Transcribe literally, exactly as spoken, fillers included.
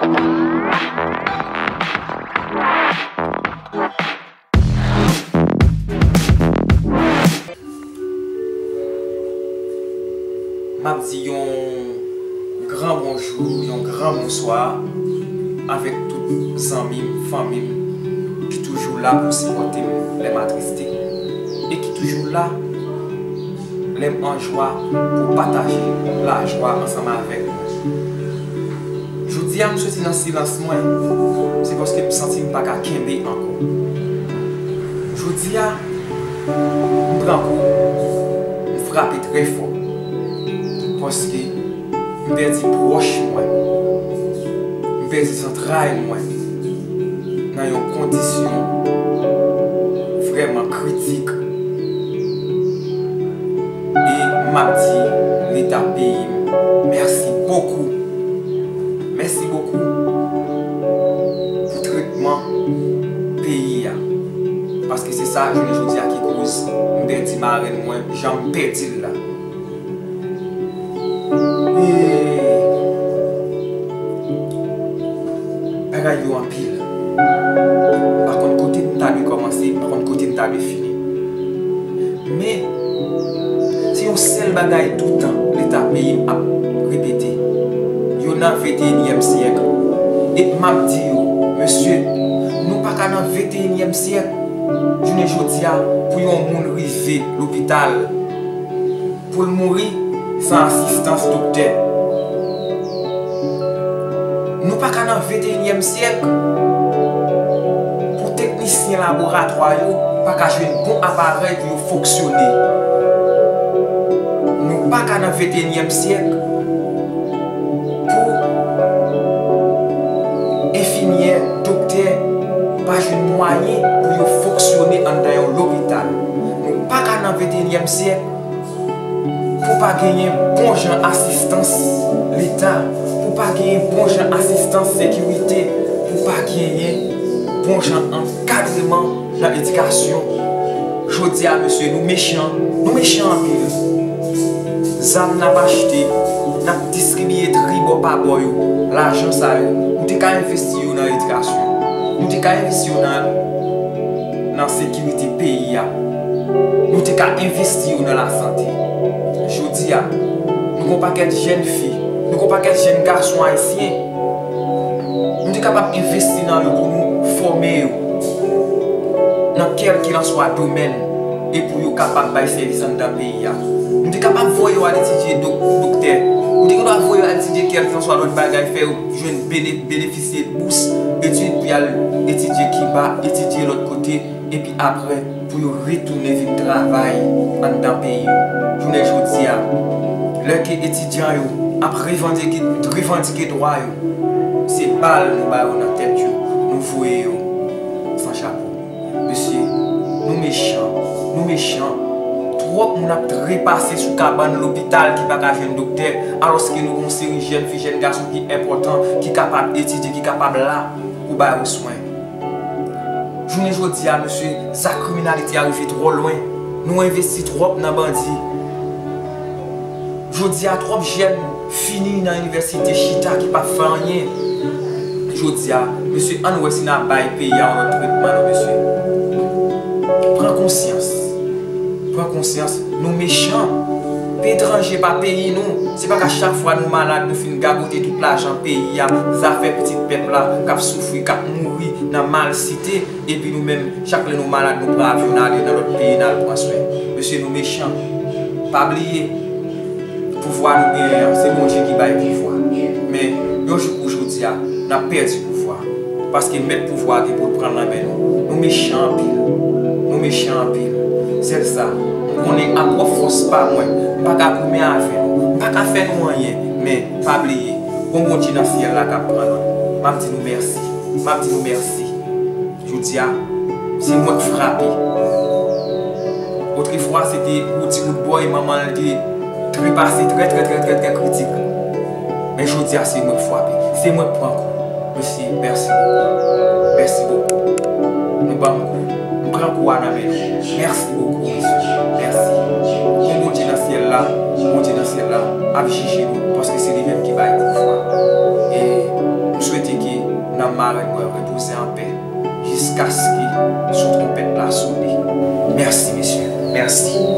M ap di yon gran bonjou, yon gran bonswa avèk tout zanmi m, fanmi m ki toujou la pou sipòte m lè m atriste e ki toujou la lè m an jwa pou pataje lajwa ansanm avèk nou. Jodi a, m soti nan silans mwen, se paske m santi m pa ka kenbe ankò. Jodi a, m pran kou, m frape trè fò, paske m pèdi pwòch mwen, m pèdi zantray mwen nan yon kondisyon vrèman kritik. E m ap di Leta peyi m, mèsi bokou. Mèsi bokou pou tretman peyi a. Paske se sa, jounen jodi a, ki koz m pèdi marenn mwen, jan m pèdi l la. E bagay yo anpil. M pa konn kote m ta dwe kòmanse, m pa konn kote m ta dwe fini. Men, se yon sèl bagay toutan Leta peyi m ap repete. Yo nan venteyinyèm syèk. E m ap di yo, mesye, nou pa ka nan venteyinyèm syèk. Jounen jodi a, pou yon moun rive lopital, pou l mouri san asistans doktè. Nou pa ka nan venteyinyèm syèk pou teknisyen laboratwa yo pa ka jwenn bon aparèy pou yo fonksyone. Nou pa ka nan venteyinyèm syèk pou enfimyè, doktè pa jwenn mwayen pou yo fonksyone anndan yon lopital. Nou pa ka nan venteyinyèm syèk pou pa genyen bon jan asistans Leta, pou pa genyen bon jan asistans sekirite, pou pa genyen bon jan ankadreman nan edikasyon. Jodi a, mesye, nou mechan, nou mechan anpil. Zam n ap achte, n ap distribiye tribò pabò yo, lajan sa yo, nou te ka envesti yo nan edikasyon, nou te ka envesti yo nan nan sekirite peyi a. Nou te ka envesti yo nan lasante. Jodi a, nou gon pakèt jèn fi, nou gon pakèt jèn gason ayisyen. Nou te kapab envesti nan yo pou nou fòme yo nan kèlkelanswa domèn e pou yo kapab bay sèvis anndan peyi a. Nou te kapab voye yo al etidye dok-, doktè. Nou te kapab voye yo al etidye kèlkelanswa lòt bagay, fè yo jwenn bene-, benefisye bous etid pou y al etidye Kiba, etidye lòt kote, epi apre pou yo retounen vin travay anndan peyi yo. Jounen jodi a, lè ke etidyan yo ap revandike, revandike dwa yo, se bal nou ba yo nan tèt yo, nou voye yo san chapo. Mesye, nou mechan, nou mechan. Twòp moun ap trepase sou kabann lopital ki pa ka jwenn doktè, alòske nou gon seri jèn fi, jèn gason ki enpòtan, ki kapab etidye, ki kapab la pou ba yo swen. Jounen jodi a, mesye, zak kriminalite a rive twò lwen. Nou envesti twòp nan bandi. Jodi a, twòp jèn fini nan inivèsite chita ki p ap fè anyen. Jodi a, mesye, ann wè si n a bay peyi a yon lòt tretman, non, mesye. Pran konsyans. Pran konsyans, nou mechan. Peyi etranje pa peyi nou. Se pa ka chak fwa nou malad, nou fin gagote tout lajan peyi a, zafè pitit pèp la k ap soufri, k ap mouri nan malsite, epi nou menm, chak lè nou malad, nou pran avyon, n ale nan lòt peyi, n al pran swen. Mesye, nou mechan. Pa bliye, pouvwa nou genyen an, se Bondye ki bay pouvwa. Men, yon jou kou jodi a, n ap pèdi pouvwa. Paske mèt pouvwa a gen pou l pran l nan men nou. Nou mechan anpil. Nou mechan anpil. Sèl sa, m konnen a pwòp fòs pa mwen, m pa ka goumen avè nou. M pa ka fè nou anyen. Men, pa bliye, gon Bondye nan syèl la k ap pran nou. M ap di nou mèsi. M ap di nou mèsi. Jodi a, se mwen k frape. Otrefwa, se te Roody Roodboy, manman l te trepase trè, trè, trè, trè, trè kritik. Men jodi a, se mwen k frape. Se mwen k pran kou. Mesye, mèsi bokou. Mèsi bokou. Nou ban m kou. M pran kou a nan men nou. Mèsi bokou, mesye. Mèsi. Gon Bondye nan syèl la. Bondye nan syèl la ap jije nou. Paske se li menm ki bay pouvwa. E m swete Arèt bwè, repoze anpè jiskaske son twonpèt la sone. Mèsi, mesye. Mèsi.